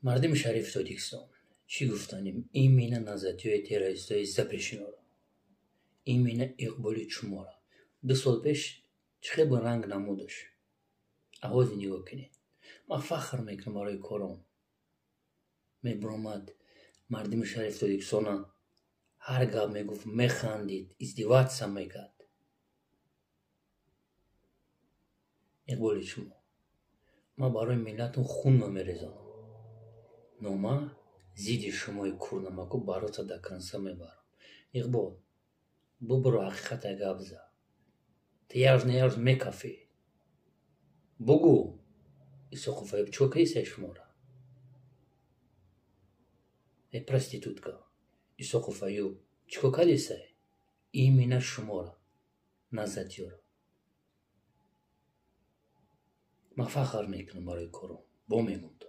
Мардими шарифи Тоҷикистон, чӣ гуфтанем? Именно назатиҳои террористои запрещено ро, именно Иқболи Чумора 2 сол пеш чӣ хел ранг намудаш, авози нигоҳ кунед. Ман фахр мекунам барои кором. Мебуромад, мардими шарифи Тоҷикистона ҳар гап мегуфт, механдид, издеваться мекард. Иқболи Чумо, ман барои миллатам хунма мерезонам, но ман зидди шумои курнамаку бороться до конца мебарам. Иқбол, бубуро, ҳақиқата гап зад. Ту як рӯз на як рӯз мекафӣ. Бугӯ, Исоқов Аюб чӣ кор кардисай шуморо? Э проститутка, Исоқов Аюб чӣ кор кардисай именно шуморо, назатиёро? Ман фахр мекунам барои кором, бо мегӯм то.